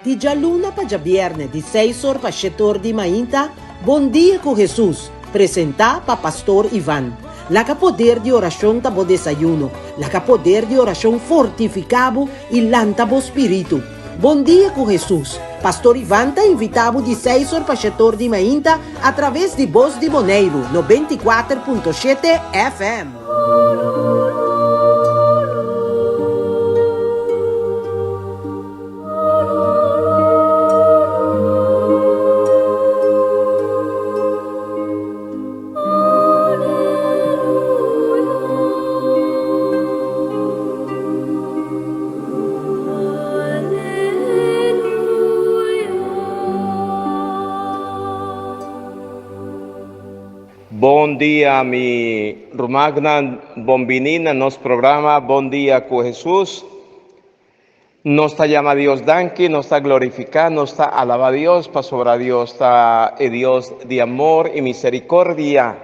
Di djaluna pa djabièrnè di seis or pa shete or di mainta, Bon Dia ku Hesus, presentá pa Pastor Ivan. Laga poder di orashon ta bo desayuno, laga poder di orashon fortifiká bo i lanta bo spiritu. Bon Dia ku Hesus, Pastor Ivan ta invitá bo di seis or pa shete or di mainta atraves di Bos di Boneiru 94.7 FM. Bon dia mi rumannan, bon bini na nos programa Bon Dia ku Hesus. Nos ta yama Dios danki, nos ta glorifiká, nos ta alabá Dios, pasobra Dios ta e Dios di amor i miserikordia.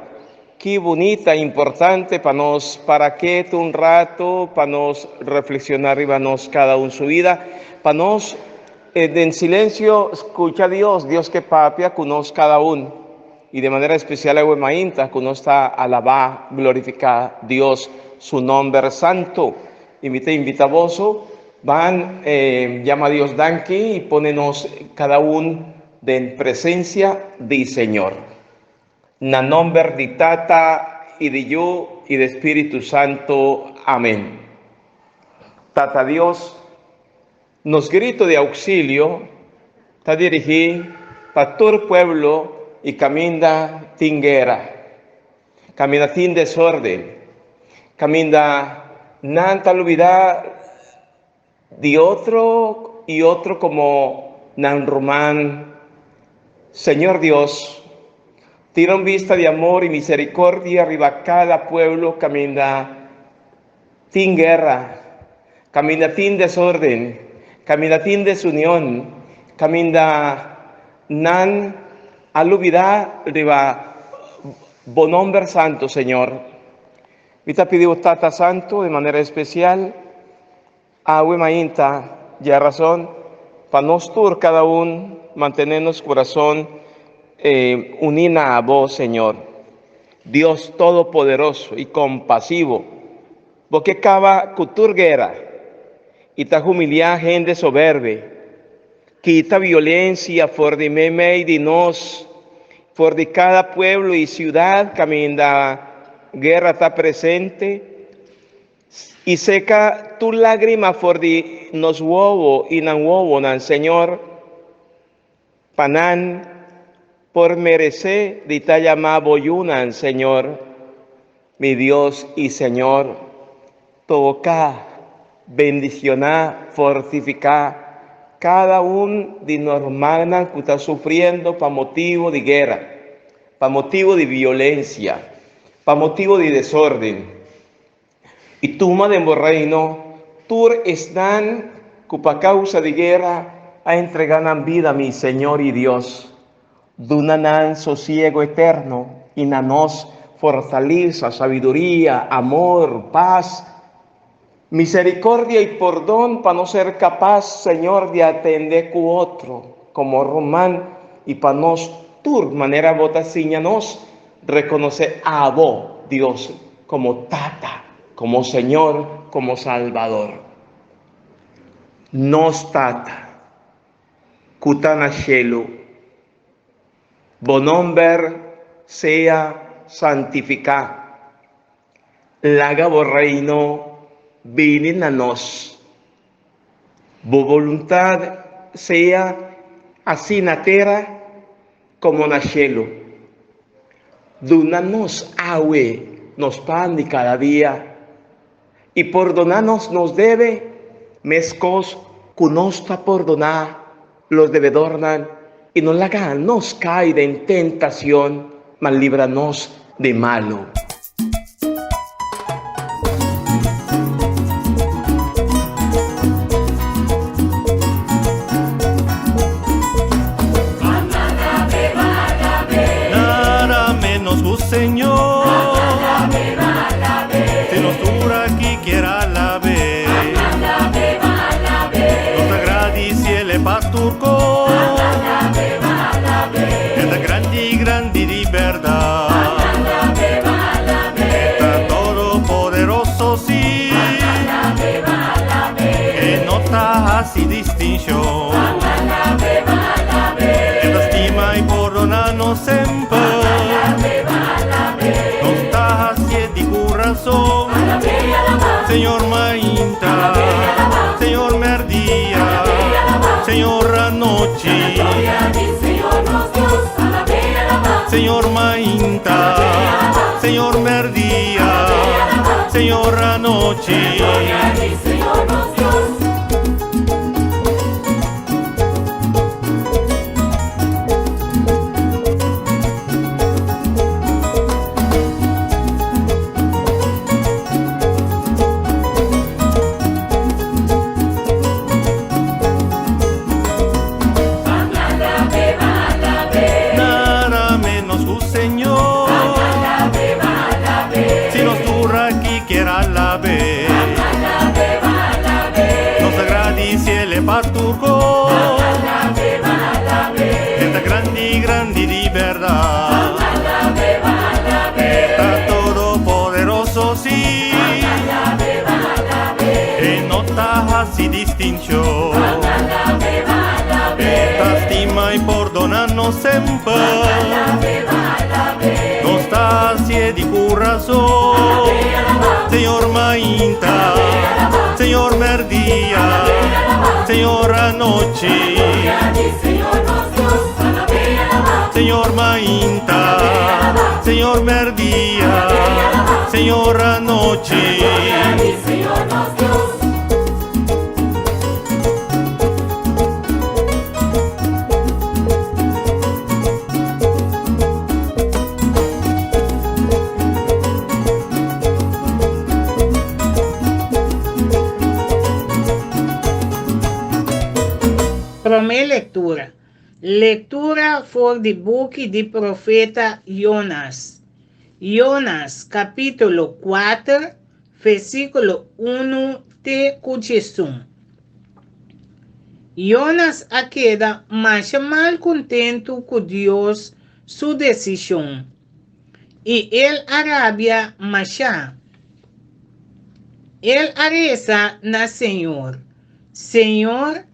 Ki bunita, importante pa nos para ketu un ratu, pa nos reflekshoná riba nos kada un su bida, pa nos den silensio skucha Dios, Dios ke papia ku nos kada un, i di manera espesial awe mainta ku nos ta alabá, glorifiká Dios su nòmber santu. I mi ta invita boso, ban yama Dios danki i pone nos kada un den presensia di Señor. Na nomber di Tata i di Yu i di Spiritu Santu. Amen. Tata Dios, nos grito di auxilio ta dirigí pa tur pueblo i kaminda tin guera. Kaminda tin desorden, kaminda nan ta lubidá di otro i otro komo nan ruman. Señor Dios, tira un bista di amor i miserikordia riba kada pueblo kaminda tin guera, kaminda tin desorden, kaminda tin desunion, kaminda nan a lubidá riba Bo nomber santu, Señor. Mi ta pidi Bo Tata Santu di manera espesial awe mainta dja rason pa nos tur kada un mantené nos kurason uní na Abo, Señor. Dios Todopoderoso i kompasivo, Bo ke kaba ku tur guera i ta humiliá hende soberbe. Kita violensia for di meimei di nos, for di kada pueblo i siudat kaminda guera ta presente, i seka tur lágrima for di nos wowo i nan wowonan, Señor, pa nan por meresé di ta yamá Bo yunan, Señor, mi Dios i Señor. Toka, bendishoná, fortifiká kada un di nos rumannan ku ta sufriendo pa motibu di guera, pa motibu di violensia, pa motibu di desórden. I tuma den bo Reino tur esnan ku pa kousa di guera a entregá nan bida, mi Señor i Dios. Duna nan sosiego eterno i na nos fortalesa, sabiduria, amor, pas, misericordia i pordon pa nos ser kapas, Señor, di atende ku otro komo ruman i pa nos tur, manera Bo ta siña nos, rekonosé Abo, Dios, komo Tata, komo Señor, komo Salbador. Nos Tata. Ku ta na shelu. Bo nomber sea santifiká. Laga bo Reino bini na nos. Bo boluntat sea así na tera komo na shelu. Duna nos awe nos pan di kada dia. I pordoná nos nos debe, meskos ku nos ta pordoná los debedornan, i no laga nos kai den tentacion, ma libra nos di malu. Nada menos ku Señor. Si nos tur aki kier alab'é. Nos ta gradisié. pa tur kos. E ta grandi, grandi di bèrdat. E ta todopoderoso, sí. E no ta hasi distinshon. E ta stima i pordoná nos semper. Nos ta hasié di kurason. Señor mainta, Señor mèrdia, Señor anochi. Señor mainta, Señor mèrdia, Señor anochi. Nada menos ku Señor. Si nos tur aki kier alab'é. Nos ta gradisiele pa tur kos. E ta grandi, grandi di bèrdat. E ta todopoderoso, sí. E no ta hasi distinshon. E ta stima i pordoná nos semper. Nos ta hasié di kurason. Señor mainta, Señor mèrdia, Señor anochi. Señor mainta, Señor mèrdia, Señor anochi. Promé lektura. Lektura for di buki di profeta Jonas. Jonas, kapítulo kuater, versíkulo unu te ku diesun. Jonas a keda masha malkontentu ku Dios su desishon, i el a rabia mashá. El a resa na Señor, Señor,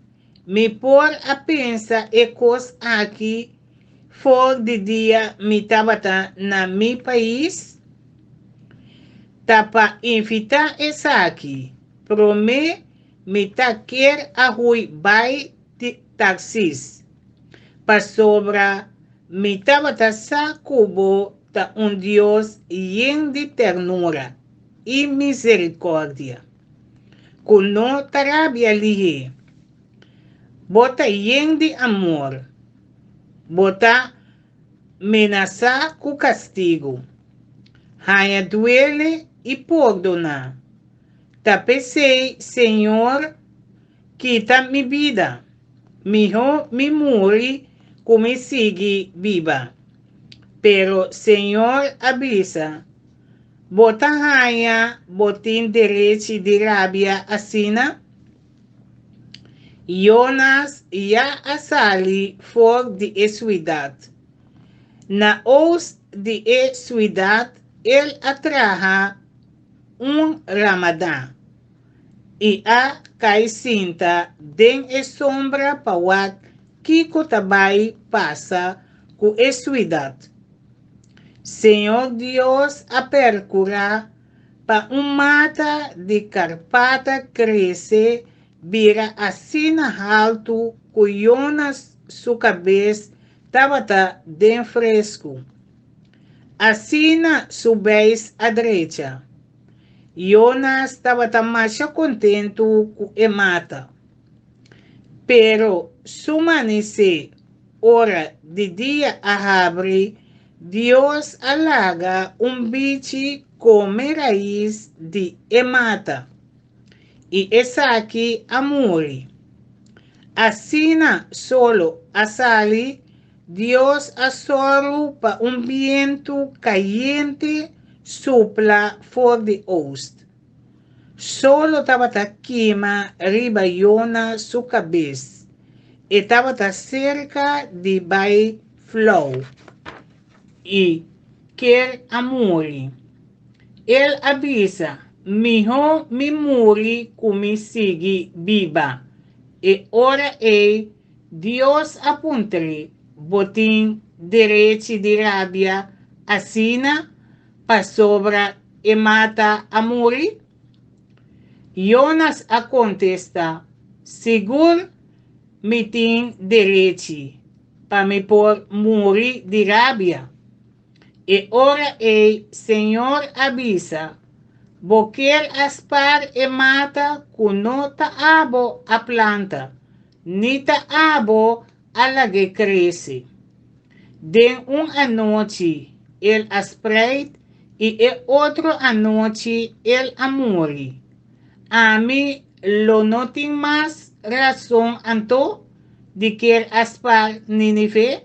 mi por a pensa e kos aki for di dia mi tabata na mi pais? Ta pa invitá esaki, promé mi ta kier a hui bai Tarsis, pasobra mi tabata sa ku bo ta un Dios yen di ternura i miserikòrdia, ku no ta rabia lihé. Bo ta yen di amor, bo ta menasá ku kastigu. Haña duele i pordoná. Ta p'esei, Señor, kita mi bida. Mihó mi muri ku mi sigui biba. Pero Señor a bisa, Bo ta haña bo tin derechi di rabia asina? Jonas ya a sali for di e suidat. Na oost di e suidat el a traha un ramadá i a kai sinta den e sombra pa wak kiko ta bai pasa ku e suidat. Señor Dios a perkurá pa un mata di karpata krese bira asina haltu ku Jonas su kabes tabata den fresku. Asina su beis a drecha. Jonas tabata masha kontentu ku e mata. Pero su manisé, ora di dia a habri, Dios a laga un bichi kome rais di e mata, i esaki a muri. Asina solo a sali, Dios a sòru pa un bientu kayente supla for di oost. Solo tabata kima riba Jona su kabes. E tabata serka di bai flou i ker a muri. El a bisa, Mihó mi muri ku mi sigui biba. E ora ei Dios a puntr'é, Bo tin derechi di rabia asina pasobra e mata a muri? Jonas a kontestá, Sigur mi tin derechi pa mi por muri di rabia. E ora ei Señor a bisa, Bo kier a spar e mata ku no ta abo a planta, ni ta abo a lag'é krese. Den un anochi el a spreit i e otro anochi el a muri. Ami lo no tin mas rason anto di kier a spar Nínive?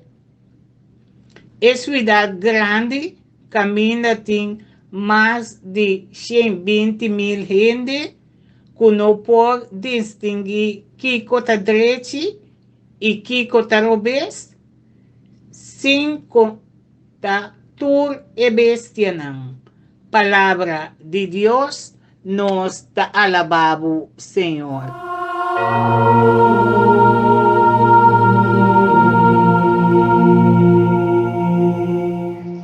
E suidat grandi kaminda tin mas di 120.000 hende ku no por distinguí kiko ta drechi i kiko ta robes, sin konta tur e bestianan. Palabra di Dios, nos ta alabá bo, Señor.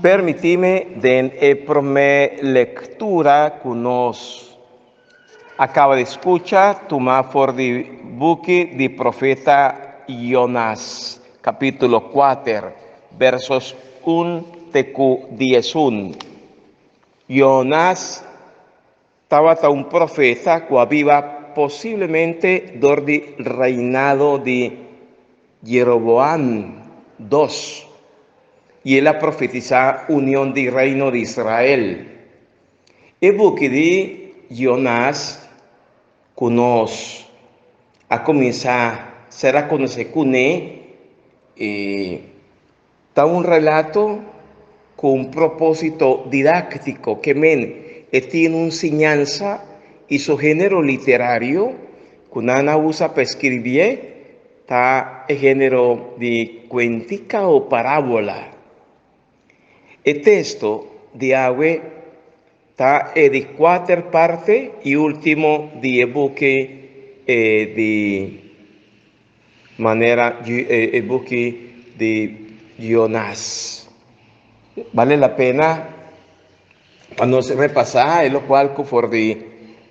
Permití-me den e promé lektura ku nos a kaba di skucha tuma for di buki di profeta Jonas, kapítulo kuater, versos un te ku diesun. Jonas tabata un profeta ku a biba posiblemente dor di reinado di Jeroboam dos, i el a profetisá union di reino di Israel. E buki di Jonas ku nos a kuminsá sera konosé kuné e ta un relato ku un propósito didáktiko, ke men e tin un siñansa i su género literario ku nan a usa pa eskribié ta e género di kuentika o parábola. E teksto di awe ta e di kuater parte i último di e buki di manera e buki di Jonas. Bale la pena pa nos repasá e lokual ku for di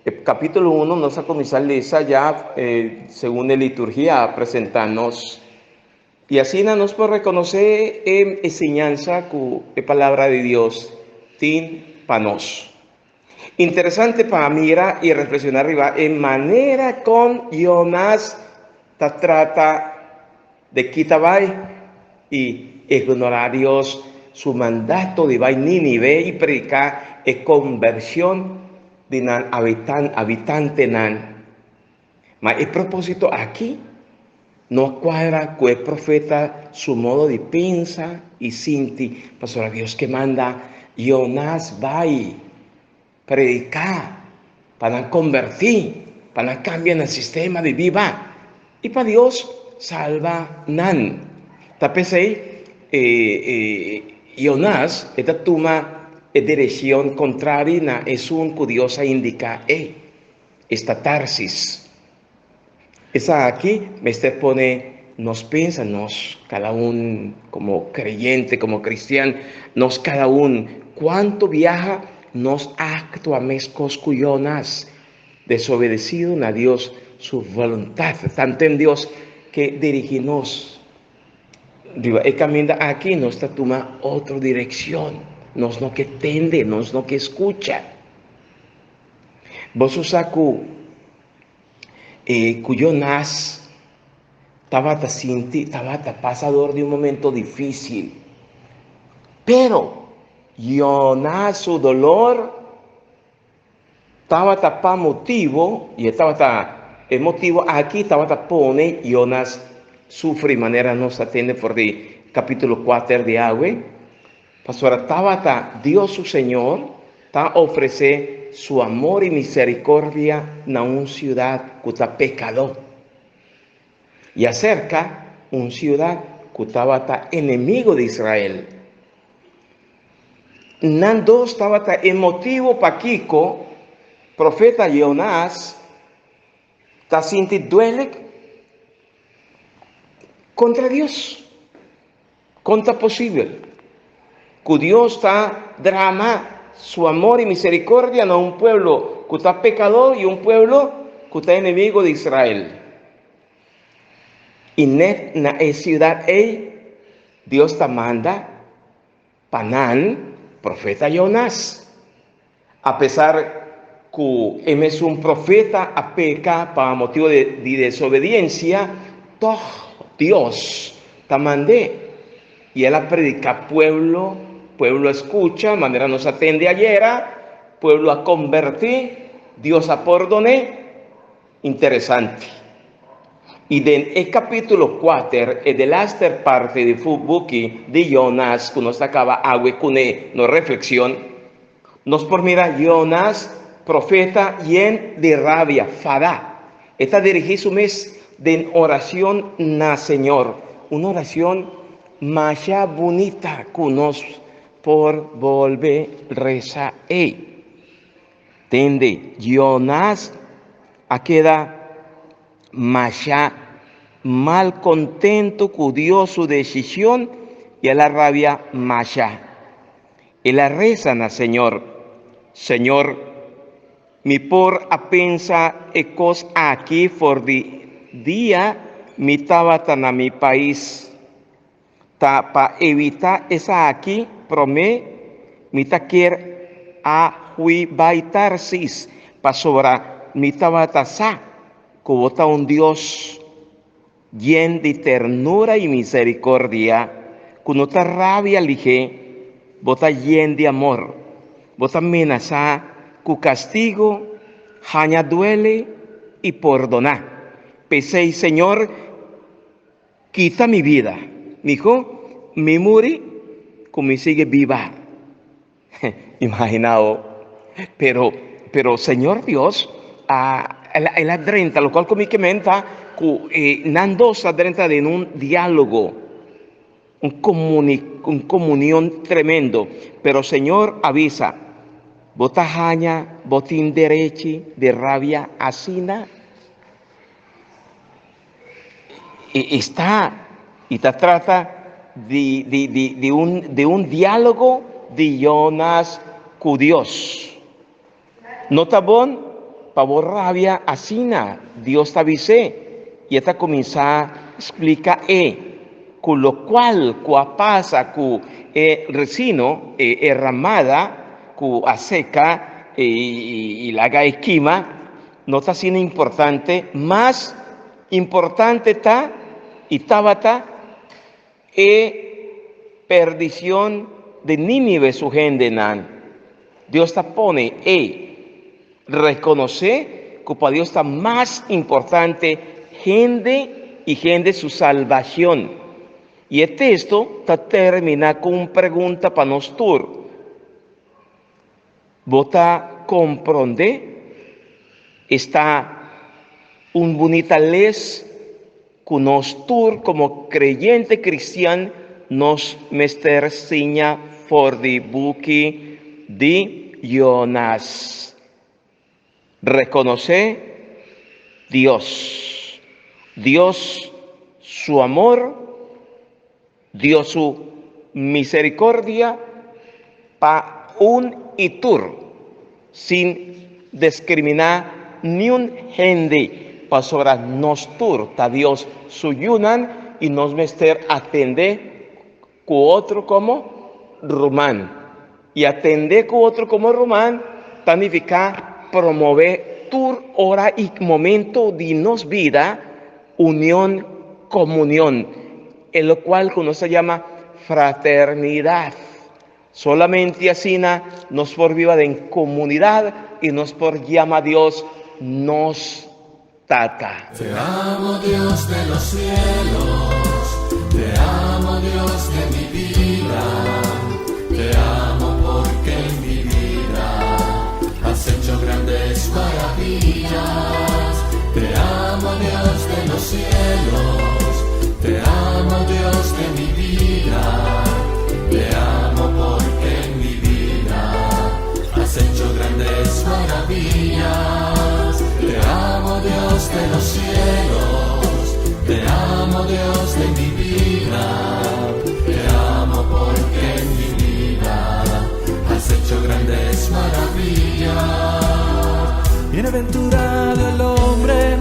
e kapítulo uno nos a kuminsá lesa ya segun e liturgia a presentá nos. I asina nos por rekonosé e enseñansa ku e Palabra di Dios tin pa nos. Interesante pa mira i reflekshoná riba e manera kon Jonas ta trata di kita bai i ignorá Dios su mandato di bai Nínive i prediká e kombershon di nan abitantenan. Ma e propósito aki no a kuadra ku e profeta su modo di pensa i sinti, pasobra Dios ke manda Jonas bai prediká pa nan kombertí, pa nan kambia nan sistema di biba i pa Dios salba nan. Ta p'esei Jonas e ta tuma e direkshon kontrari na esun ku Dios a indiká e. Esta Tarsis. Esaki mester pone nos pensa, nos kada un komo kreyente, komo kristian, nos kada un kuantu biaha nos aktua meskos ku Jonas, desobedesido na Dios su boluntat. Tanten Dios ke dirigi nos riba e kaminda aki, nos ta tuma otro direkshon, nos no ke tende, nos no ke skucha. Boso sa ku e ku Jonás tabata sinti, tabata pasa dor di un momento difísil. Pero Jonás su dolor tabata pa motibo, i e tabata e motibo aki tabata pone Jonás sufri manera nos ta tende for di kapítulo kuater di awe. Pasobra tabata Dios su Señor ta ofresé su amor i misericordia na un siudat ku ta pekadó. I aserka un siudat ku tabata enemigo di Israel. Nan dos tabata e motibu pakiko profeta Jonas ta sinti duele kontra Dios. Kon ta posibel ku Dios ta drama su amor i miserikordia na un pueblo ku ta pekador i un pueblo ku ta enemigo di Israel? I nèt na e siudat ei Dios ta manda pa nan profeta Jonas. Apesar ku e mesun profeta a peka pa motibu di desobediensia, tòg Dios ta mand'é i el a prediká pueblo. Pueblo a skucha, manera nos a tende ayera, pueblo a kombertí, Dios a pordon'é. Interesante. I den e kapítulo kuater, e delaster parti di fu buki di Jonas ku nos ta kaba awe kuné nos reflekshon, nos por mira Jonas, profeta yen di rabia, fadá. E ta dirigí su mes den orashon na Señor, un orashon masha bunita ku nos por bolbe resa ei. Tende, Jonas a keda masha malkontentu ku Dios su desishon i el a rabia masha. El a resa na Señor, Señor, mi por a pensa e kos aki for di dia mi tabata na mi pais. Ta pa evitá esaki promé mi ta kier a hui bai Tarsis, pasobra mi tabata sa ku bo ta un Dios yen di ternura i miserikordia, ku no ta rabia lihé, bo ta yen di amor, bo ta menasá ku kastigu, haña duele i pordoná. P'esei, Señor, Kita mi bida. Miho mi muri ku mi sigui biba. Imaginao. Pero, pero Señor Dios a, el, el a drenta, locual ku mi ke menta ku eh, nan dos a drenta den un diálogo, un comuni, un comunión tremendo. Pero Señor avisa, bo ta haña, bo tin derechi di rabia asina? E esta y ta trata di, di, di, di, un, di un diálogo di Jonas ku Dios. No ta bon pa bo rabia asina, Dios ta bis'é, y e ta kuminsá splika e ku lokual ku a pasa ku e resino, e, e ramada ku a seka y, y laga e kima, No ta asina importante, mas importante ta y tabata e perdicion di Nínive su hendenan. Dios ta pone e reconoce cu pa Dios ta mas importante hende y hende su salbacion. Y e texto ta termina cu un pregunta pa nos tur. Bo ta komprondé? Esta un bunita les ku nos tur komo kreyente kristian nos mester siña for di buki di Jonas. Rekonosé Dios. Dios su amor, Dios su misericordia pa un i tur, sin diskriminá niun hende, pasobra nos tur ta Dios su yunan i nos mester atendé ku otro komo ruman. I atendé ku otro komo ruman ta nifiká promové tur ora i momento di nos bida union, komunion, e lokual ku nos ta yama fraternidat. Solamente asina nos por biba den komunidat i nos por yama Dios nos Tata. Te amo Dios de los cielos, te amo Dios de mi vida, te amo porque en mi vida has hecho grandes maravillas. Te amo Dios de los cielos. amo Dios de mi vida, te amo porque en mi vida has hecho grandes maravillas. Bienaventurado el hombre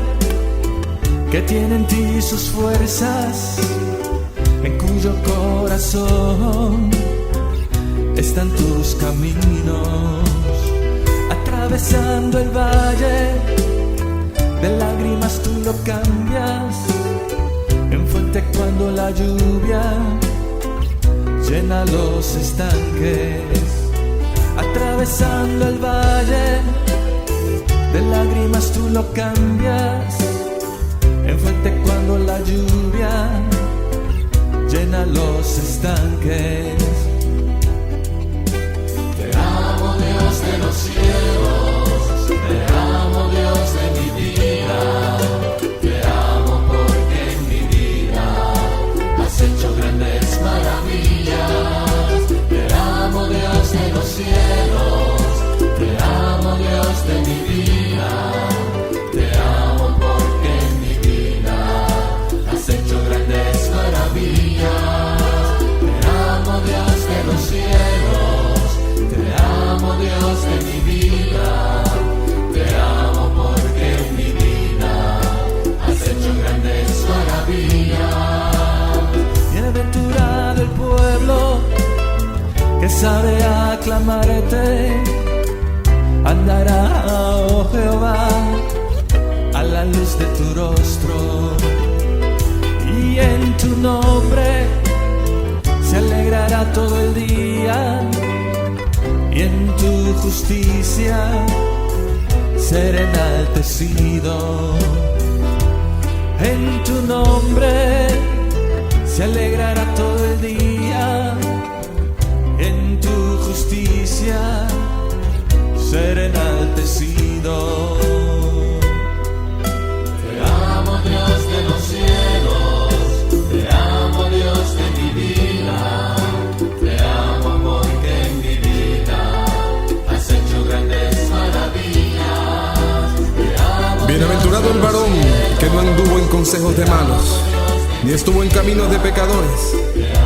que tiene en ti sus fuerzas, en cuyo corazón están tus caminos, atravesando el valle de lágrimas tú lo cambias en fuente cuando la lluvia llena los estanques, atravesando el valle de lágrimas tú lo cambias en fuente cuando la lluvia llena los estanques. Te amo Dios de los cielos, te amo Dios de mi vida, te amo porque en mi vida has hecho grandes maravillas. Te amo Dios de los cielos, te amo Dios de mi vida, te amo porque en mi vida has hecho grandes maravillas. Te amo Dios de los cielos, te amo Dios de mi vida, te amo porque en mi vida has hecho grandes maravillas. Bienaventurado el pueblo que sabe aclamarte, andará, oh Jehová, a la luz de tu rostro, y en tu nombre se alegrará todo el día, y en tu justicia será enaltecido. En tu nombre se alegrará todo el día, en tu justicia será enaltecido. Te amo Dios de los cielos, te amo Dios de mi vida, te amo porque en mi vida has hecho grandes maravillas. Te amo Bienaventurado el varón que no anduvo en consejos de malos, ni estuvo en caminos de pecadores,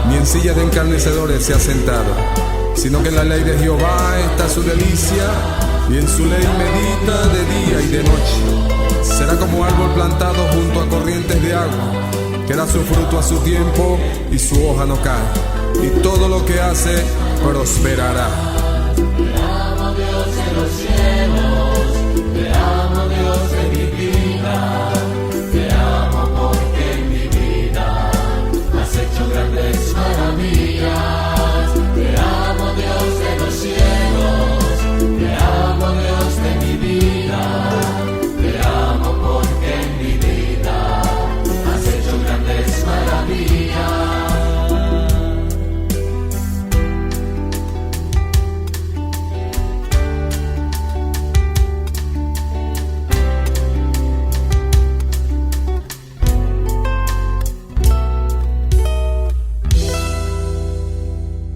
ni en silla de encarnecedores se ha sentado, sino que en la ley de Jehová está su delicia, y en su ley medita de día y de noche. Será como árbol plantado junto a corrientes de agua, que da su fruto a su tiempo y su hoja no cae, y todo lo que hace prosperará. Te amo Dios de los cielos, te amo Dios de mi vida, te amo porque en mi vida has hecho grandes maravillas. Te amo Dios de los cielos, te amo Dios de mi vida, te amo porque en mi vida has hecho grandes maravillas.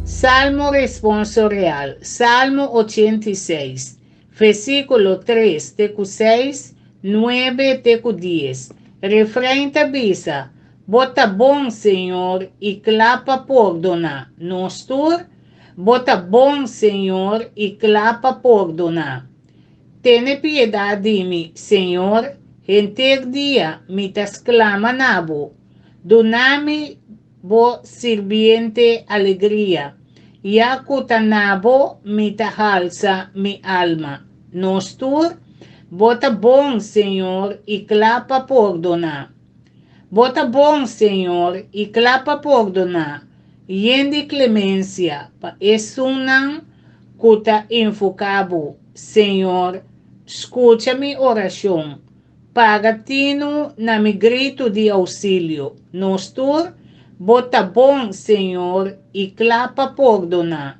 Salmo responsorial, Salmo 86, versíkulo 3 te ku 6, 9 te ku 10. Refrein ta bisa, Bo ta bon, Señor, i kla pa pordoná. Nos tur, Bo ta bon, Señor, i kla pa pordoná. Tene piedat di mi, Señor, henter dia mi ta sklama na bo. Duna mi, bo sirbiente, alegria, ya ku ta na bo mi ta halsa mi alma. Nos tur, Bo ta bon, Señor, i kla pa pordoná. Bo ta bon, Señor, i kla pa pordoná, yen di klemensia pa esunnan ku ta invoká bo. Señor, skucha mi orashon, paga tinu na mi gritu di ousilio. Nos tur, Bo ta bon, Señor, i kla pa pordoná.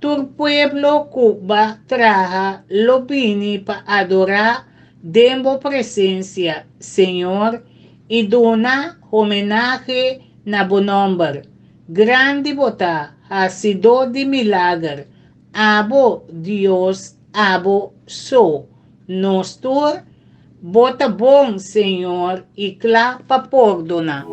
Tur pueblo ku B'a traha lo bini pa adorá den bo presensia, Señor, i duna homenahe na bo nòmber. Grandi bo ta, Hasidó di milager, abo, Dios, abo so. Nos tur, Bo ta bon, Señor, i kla pa pordoná.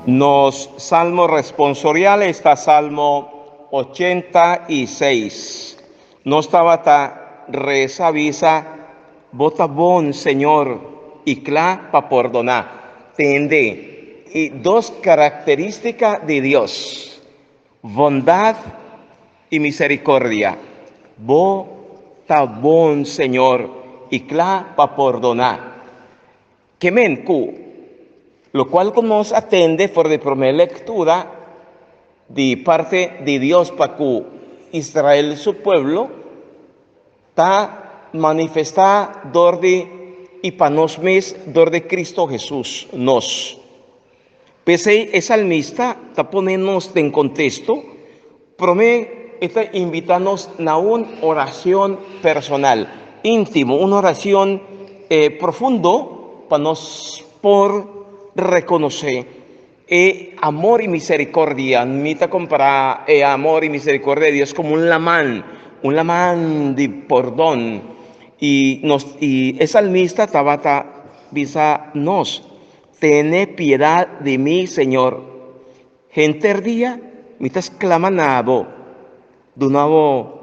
Nos salmo responsorial esta Salmo 86. Nos tabata resa bisa, Bo ta bon, Señor, i kla pa pordoná. Tende e dos karakterístika di Dios, bondat i miserikordia. Bo ta bon, Señor, i kla pa pordoná. Ke men ku lokual ku nos a tende for di promé lektura di parti di Dios pa ku Israel su pueblo ta manifestá dor di i pa nos mes dor di Kristu Hesus nos. P'esei e salmista ta pone nos den kontesto, promé e ta invitá nos na un orashon personal, íntimo, un orashon profundo pa nos por rekonosé e amor i miserikordia. Mi ta kompará e amor i miserikordia di Dios komo un laman, un laman di pordon. I nos i e salmista tabata bisa nos, Tene piedad di mi, Señor. Henter dia mi ta sklama na bo. Duna bo,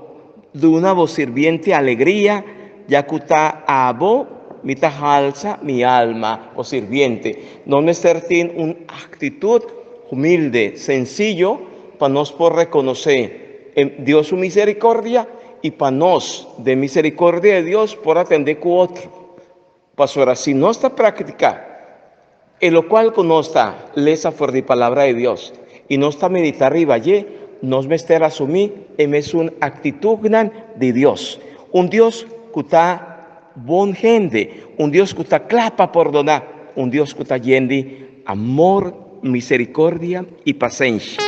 duna bo sirbiente alegria, ya ku ta abo mi ta halsa mi alma, bo sirbiente. Nos mester tin un aktitut humilde, sensiyo, pa nos por rekonosé Dios su miserikordia i pa nos, den miserikordia di Dios, por atendé ku otro. Pasobra si nos ta praktiká e lokual ku nos ta lesa for di Palabra di Dios i nos ta meditá riba dje, nos mester asumí e mesun aktitutnan di Dios, un Dios ku ta bon hende, un Dios ku ta kla pa pordoná, un Dios ku ta yen di amor, miserikordia i pasenshi.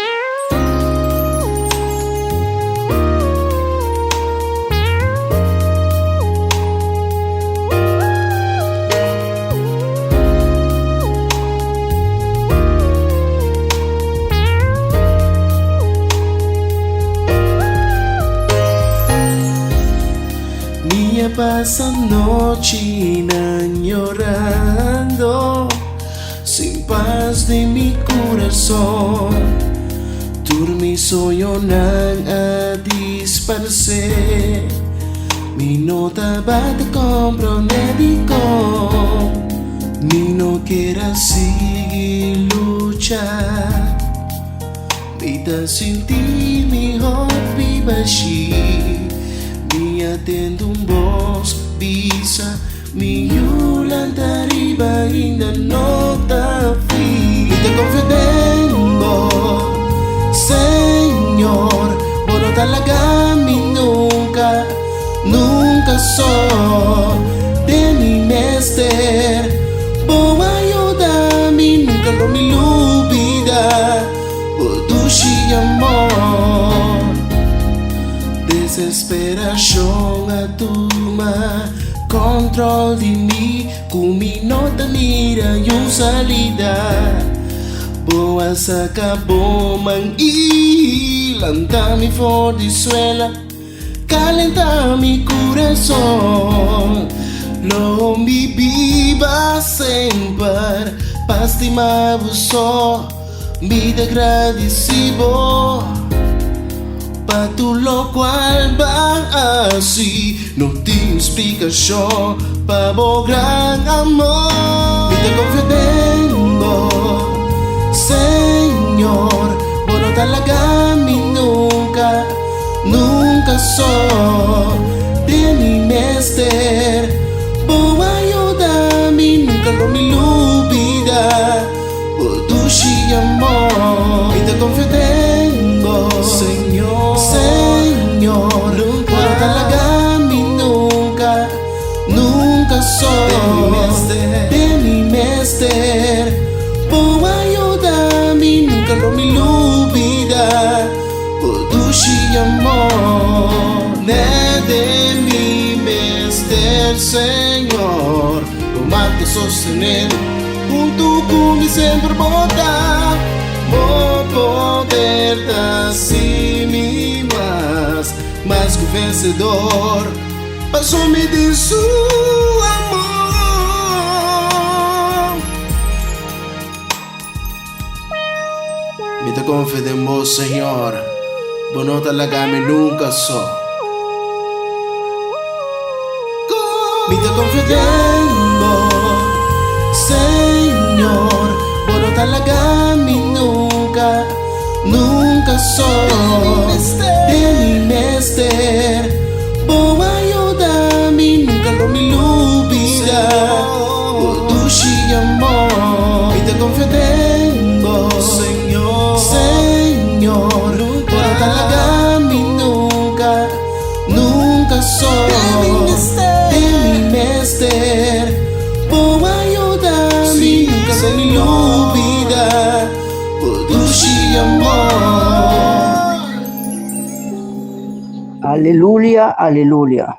Mi a pasa nochinan yorando. Sin pas den mi kurason. Tur mi soñonan a disparsé. Mi no tabata komprondé dikon mi no ker a sigui lucha. Mi ta sinti mi hopi bashí. Mi a tende un bos bisa. Mi yu lanta riba ainda no ta fi. Mi ta konfia den bo, Señor. Bo no ta laga mi nunka, nunka so. Den mi mester, bo a yuda mi. Nunka lo mi lubida bo dushi amor. Desesperashon a tuma. Control di mi cu mi no ta mira yun salida. Bo a saca bo man y lanta mi for di suela, calenta mi curason. Lo mi biba semper pa stima bo so. Mi ta gradisi bo pa tur lokual b'a hasi. No tin splikashon pa bo gran amor. Mi ta konfia den bo, Señor. Bo no ta laga mi nunka, nunka so. Den mi mester, bo a yuda mi. Nunka lo mi lubida. Bo dushi amor. Mi ta confia den bo, Señor. Señor. Bo no ta laga mi nunca, nunca so. Den mi mester, bo a yuda mi. Nunca lo mi lubida bo dushi amor. Net den mi mester, Señor, bo mata sostener. Huntu ku mi semper bo ta. Bo poder ta hasi mi mas, mas ku vensedor, paso mi tin su amor. Mi ta konfia den bo, Señor, bo no ta laga mi nunka so. Mi ta konfia den bo, Señor, bo no ta laga mi nunka, nunka so. Den mi mester, bo a yuda mi, nunka lo mi lubida bo dushi amor. Mi ta konfia den bo, Señor, bo no ta laga mi nunka. Nunca so Den mi mester Bo a yuda mi Nunca lo mi lubida Bo dushi amor. Alelulia, alelulia.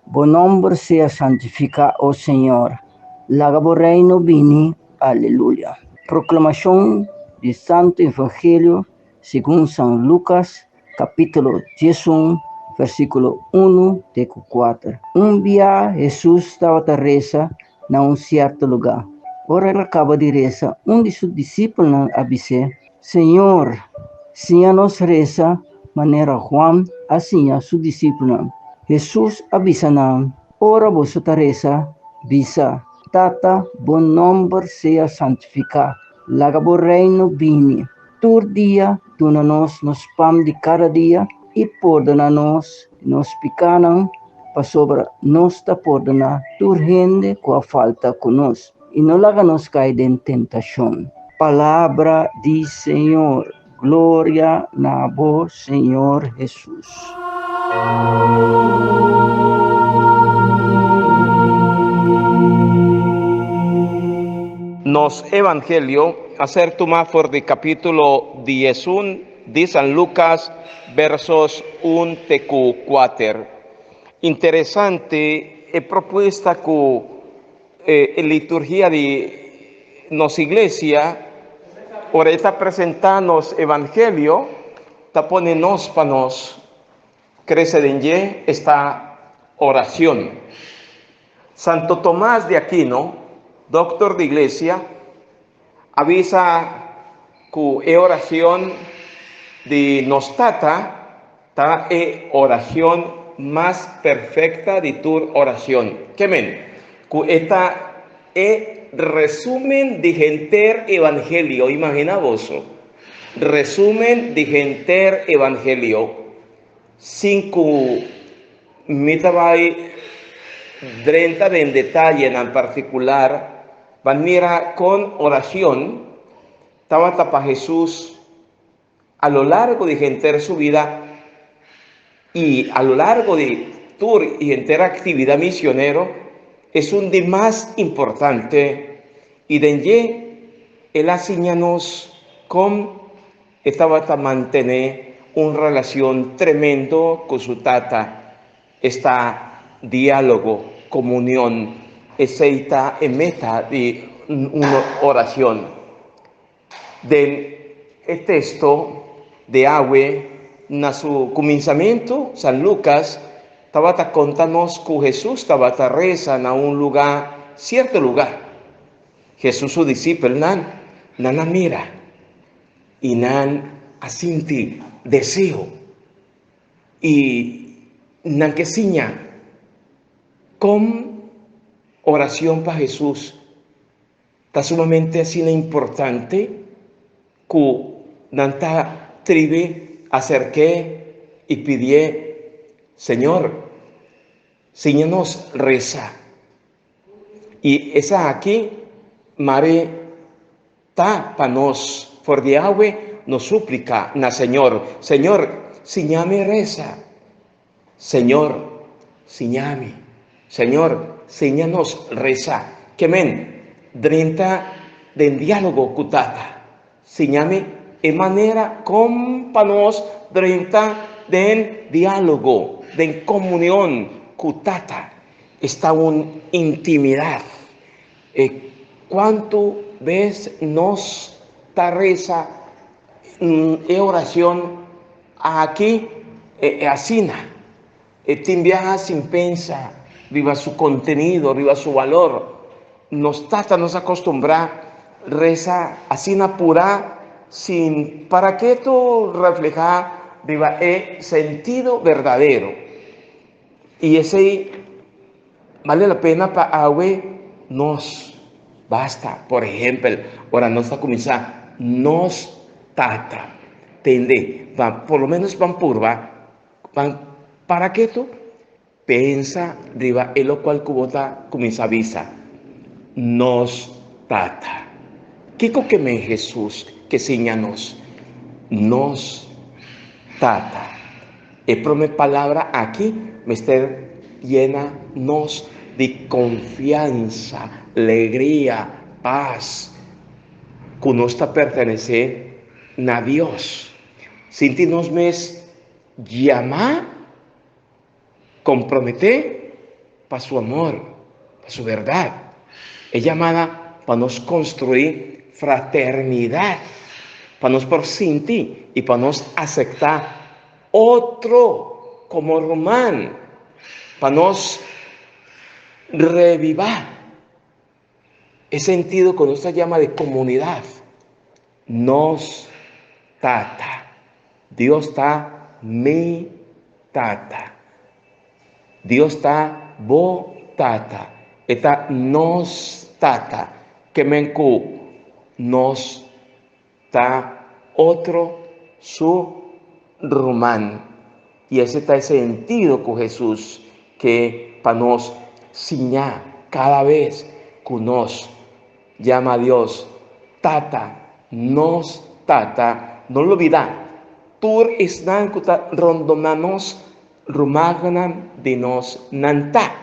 Bo nomber sea santifiká, o Señor. Laga bo reino bini. Alelulia. Proklamashon di Santu Evangelio segun San Lukas Capítulo 11, versículo 1 te cu 4. Un bia Jesús tabata reza na un cierto lugá. Ora el a caba di reza, un di su discipelnan a bis'é, Señor, siña nos reza manera Juan a siña su discipelnan. Jesús a bisa nan, Ora boso ta reza, bisa, Tata, bo nomber sea santificá. Laga bo reino bini. Tur dia duna nos nos pan di kada dia i pordona nos nos pikánan, pasobra nos ta pordoná tur hende ku a falta ku nos. I no laga nos kai den tentashon. Palabra di Señor. Gloria na bo, Señor Hesus. Nos Evangelio a ser tumá for di capítulo 11 di San Lucas, versos 1 te cu 4. Interesante e propuesta cu e liturgia di nos iglesia, ora e ta presentá nos Evangelio, ta pone nos pa nos crece den dje, esta oracion. Santo Tomás de Aquino, doctor di iglesia, a bisa cu e oracion di nos Tata ta e oracion mas perfecta di tur oracion. Ke men? Cu e ta e resumen di henter Evangelio. Imagina boso, resumen di henter Evangelio. Sin cu mi ta bay drenta den detayenan particular, ban mira con oracion tabata pa Jesus a lo largo di henter su bida y a lo largo di tur y henter actividad misionero, esun di mas importante y den dje el a siña nos con E tabata mantené un relashon tremendo ku su Tata. Esta diálogo, komunion, esei ta e meta di un orashon. Den e teksto di awe, na su kuminsamentu, San Lukas tabata konta nos ku Hesus tabata resa na un lugá, sierto lugá. Hesus su disipelnan, nan a mira i nan a sinti deseo i nan ke siña kon oracion pa Hesus ta sumamente asina importante ku nan ta tribi aserk'é i pidié, Señor, siña nos resa. I esaki mare ta pa nos for di awe no suplica na Señor, Señor, siñami reza. Señor, siñami. Señor, siña nos reza. Ke men drenta den diálogo ku Tata. Siñami e manera kon pa nos drenta den diálogo, den komunion ku Tata. Esta un intimidat. E kuantu bes nos ta resa? E oracion aki e asina. E tin biaha sin pensa riba su contenido, riba su balor. Nos tata nos a costumbrá reza asina purá sin para ketu reflehá riba e sentido berdadero. I esei bale la pena pa awe nos basta. Por ehempel, ora nos ta cuminsá Nos Tata, tende, pa por lo menos ban purba, ban para ketu, pensa riba e locual cu bo ta cuminsá bisa, Nos Tata. Kico ke men Jesus ke siña nos? Nos Tata. E prome palabra aki mester yena nos di konfiansa, legria, pas, ku nos ta pertenesé na Dios. Sinti nos mes yamá, komprometé pa su amor, pa su bèrdat. E yamada pa nos konstruí fraternidat, pa nos por sinti i pa nos aseptá otro komo ruman, pa nos revivá e sentido ku nos ta yama di komunidat. Nos Tata. Dios ta mi Tata. Dios ta bo Tata. E ta nos Tata. Ke men ku nos ta otro su ruman. I ese ta e sentido ku Hesus ke pa nos siña kada bes ku nos yama Dios Tata, nos Tata. No lubidá, tur esnan ku ta rondoná nos, rumannan di nos nan ta,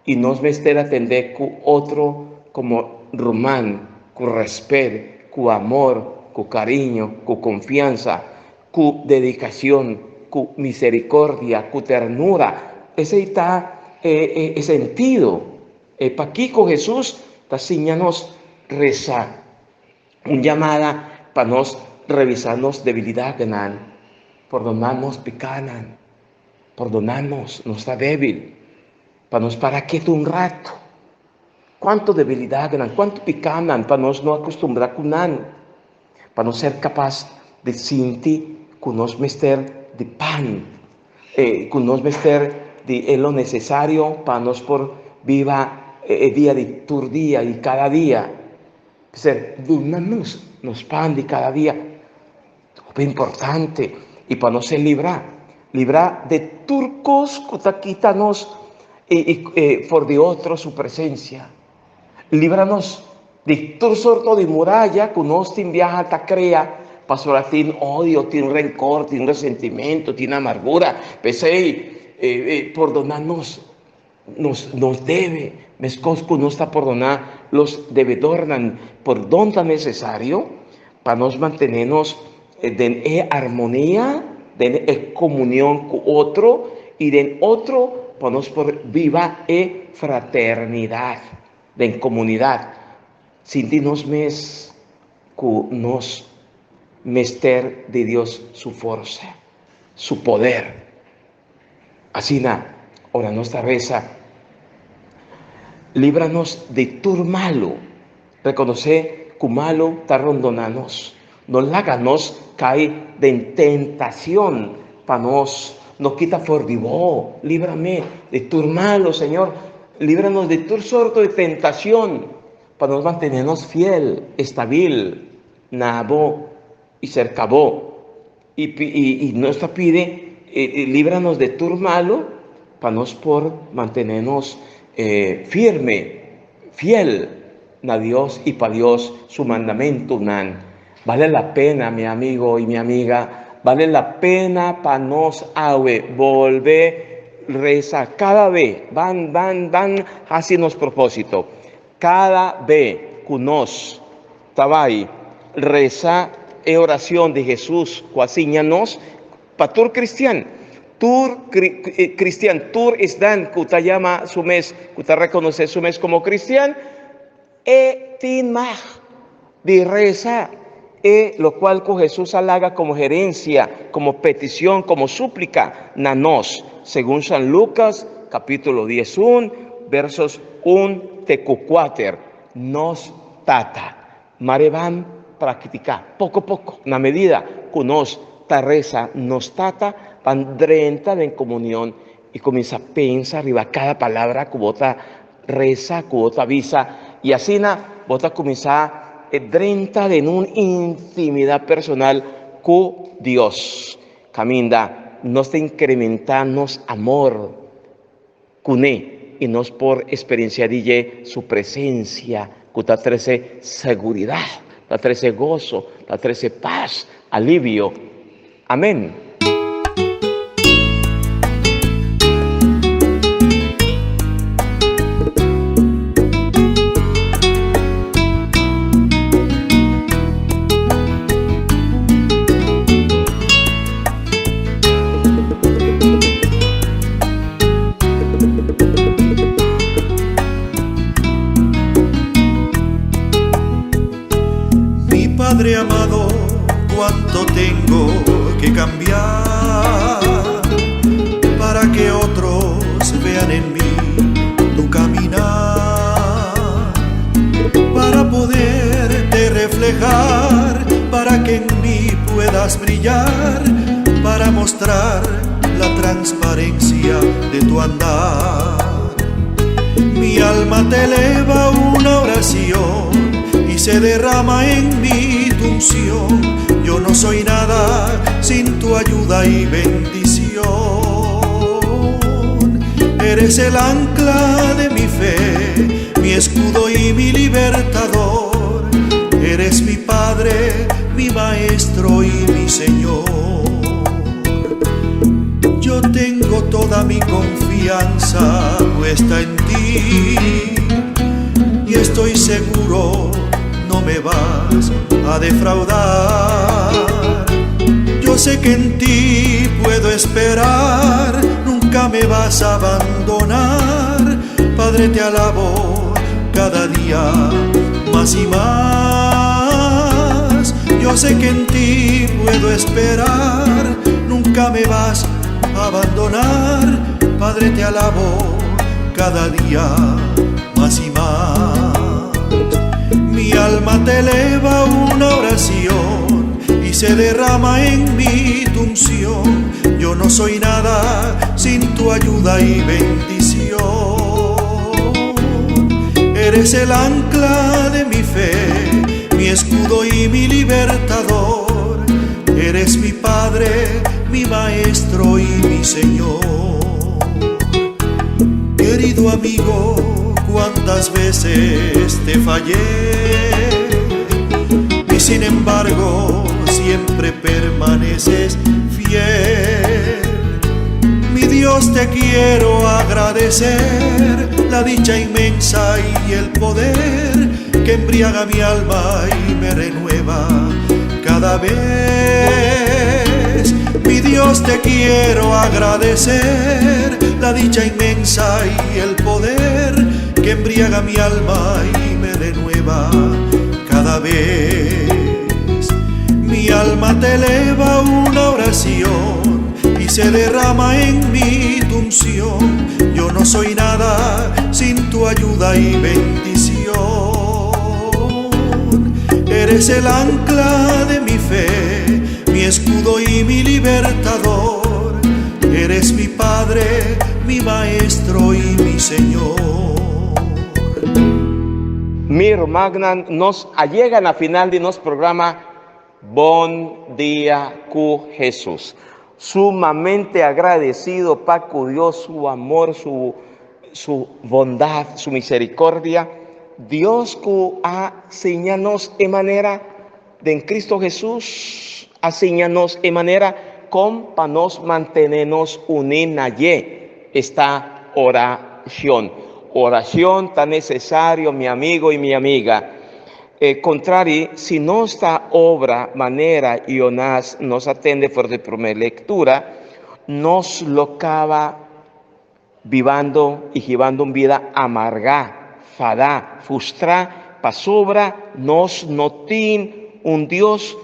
i nos mester atendé ku otro komo ruman, ku rèspèt, ku amor, ku kariño, ku konfiansa, ku dedikashon, ku miserikordia, ku ternura. Esei ta e sentido E pakiko Hesus ta siña nos resa? Un yamada pa nos revisá nos debilidatnan, pordoná nos pikánan, pordoná nos, nos ta débil, pa nos para ketu un ratu. Kuantu debilidatnan, kuantu pikánan pa nos no akustumbrá ku nan, pa nos ser kapas di sinti ku nos mester di pan, ku nos mester di e lo nesesario pa nos por biba e dia di tur dia i kada dia. P'esei, duna nos nos pan di kada dia, hopi importante, i pa nos ser librá, librá de tur kos ku ta kita nos for di otro su presensia. Libra nos di tur sorto di muraya ku nos tin biaha ta krea, pasobra tin odio, tin renkor, tin resentimentu, tin amargura. P'esei, pordoná nos nos nos debe, meskos ku nos ta pordoná los debedornan. Pordon ta nesesario pa nos mantené nos den e armonia, den e komunion ku otro i den otro pa nos por biba e fraternidat den komunidat, sinti nos mes ku nos mester di Dios su forsa, su poder. Asina, ora nos ta resa, Libra nos di tur malu, rekonosé ku malu ta rondoná nos. No laga nos kai den tentashon pa nos no kita for di bo. Libra mi di tur malu, Señor. Libra nos di tur sorto di tentashon pa nos mantené nos fiel, estabil na bo i serka bo. I nos ta pidi, Líbranos de tur malu, pa nos por mantené nos firme, fiel na Dios i pa Dios su mandamentunan. Bale la pena, mi amigo i mi amiga, bale la pena pa nos awe bolbe resa kada be, ban, ban, ban hasi nos propósito, kada be ku nos Ta bai resa e oracion di Jesus cu a siña nos pa tur cristian. Tur cristian, tur esnan cu ta yama su mes, cu ta reconoce su mes como cristian, e tin mag di resa. E lokual ku Hesus a laga komo herensia, komo petishon, komo súplika na nos, segun San Lukas kapítulo 11, versos 1 te ku 4, Nos Tata. Mare ban praktiká poko poko, na medida ku nos ta resa Nos Tata, ban drenta den komunion i kuminsá pensa riba kada palabra ku bo ta resa, ku bo ta bisa, i asina bo ta kuminsá drenta den un intimidat personal ku Dios, kaminda nos ta inkrementá nos amor kuné i nos por eksperensiá di dje su presensia ku ta trese seguridat, ta trese goso, ta trese pas, alivio. Amén. Mi Padre amado, cuánto tengo que cambiar para que otros vean en mí tu caminar, para poderte reflejar, para que en mí puedas brillar, para mostrar la transparencia de tu andar. Mi alma te eleva una oración y se derrama en mí tu unción. Yo no soy nada sin tu ayuda y bendición. Eres el ancla de mi fe, mi escudo y mi libertador. Eres mi Padre, mi Maestro y mi Señor. Yo tengo toda mi confianza puesta en ti y estoy seguro no me vas a defraudar. Yo sé que en ti puedo esperar, nunca me vas a abandonar. Padre, te alabo cada día más y más. Yo sé que en ti puedo esperar, nunca me vas a abandonar. Padre, te alabo cada día más y más. Mi alma te eleva una oración y se derrama en mí tu unción. Yo no soy nada sin tu ayuda y bendición. Eres el ancla de mi fe, mi escudo y mi libertador. Eres mi Padre, mi Maestro y mi Señor. Querido amigo, cuántas veces te fallé y sin embargo siempre permaneces fiel. Mi Dios, te quiero agradecer la dicha inmensa y el poder que embriaga mi alma y me renueva cada vez. Mi Dios, te quiero agradecer la dicha inmensa y el poder que embriaga mi alma y me renueva cada vez. Mi alma te eleva una oración y se derrama en mí tu unción. Yo no soy nada sin tu ayuda y bendición. Eres el ancla de mi fe, mi escudo y mi libertador. Eres mi Padre, mi Maestro y mi Señor. Mi rumannan, nos a yega na final di nos programa Bon Dia ku Hesus. Sumamente agradecido pa ku Dios su amor, su, su bondad, su misericordia. Dios ku a siña nos e manera den Cristo Hesus a siña nos e manera kon pa nos mantene nos uní na dje, esta oracion. Oracion ta necesario mi amigo y mi amiga. E contrari, si nos ta obra manera Jonás nos a tende for di prome lectura, nos lo caba bibando y hibando un bida amargá, fadá, fustrá, pasobra nos no tin. un Dios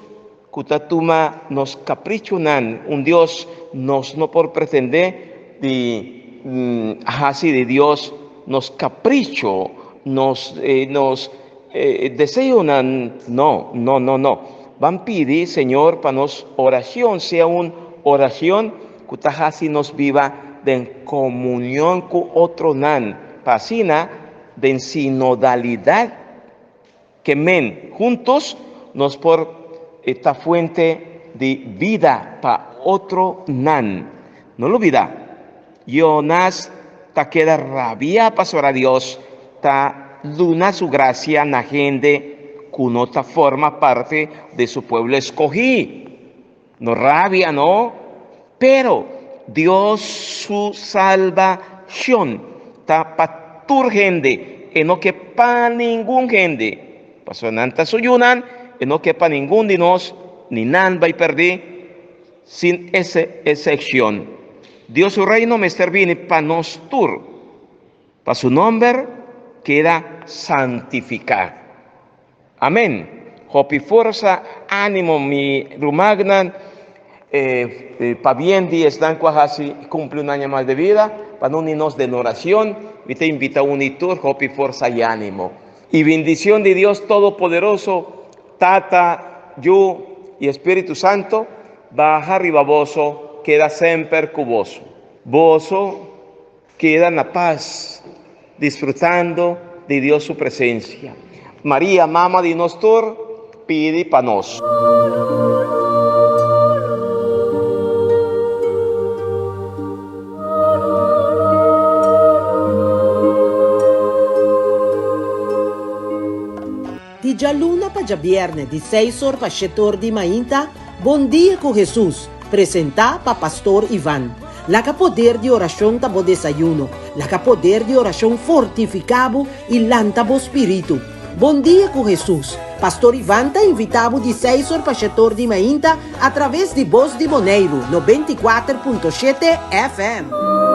ku ta tuma nos kaprichonan, un Dios nos no por pretendé di hasi di Dios nos kapricho, nos nos deseonan, no, no, no, no. Ban pidi Señor pa nos orashon sea un orashon ku ta hasi nos biba den komunion ku otronan, pa asina den sinodalidat ke men huntos nos por ta fuente di bida pa otronan. No lubida, Jonas ta keda rabia pasobra Dios ta duna su gracia na hende ku no ta forma parti di su pueblo eskohí. No rabia no, pero Dios su salbacion ta pa tur hende, e no ke pa ningun hende. Pasobra nan ta su yunan, e no ke pa ningun di nos, ni nan bai perdí, sin excepcion. Dios su reino mester bini pa nos tur, pa su nomber keda santificá. Amen hopi forsa animo mi rumannan pabien di esnan ku a hasi kumpli un aña mas de vida pa no ni nos den oracion mi ta invita un i tur hopi forsa i animo i bendicion di Dios todopoderoso Tata Yu i Espiritu Santo baha riba boso keda semper ku boso boso Keda na pas, disfrutando di Dios su presencia. Maria, Mama di nos tur, pidi pa nos. Di djaluna pa djabierne di seis or pa shete or di mainta, Bon Dia ku Hesus, presentá pa Pastor Ivan. Laga poder di orashon ta bo desayuno, laga poder di orashon fortifiká bo i lanta bo spiritu. Bon Dia ku Hesus, Pastor Ivan ta invitá bo di seis or pa shete or di mainta atraves di Bos di Boneiru, 94.7 FM.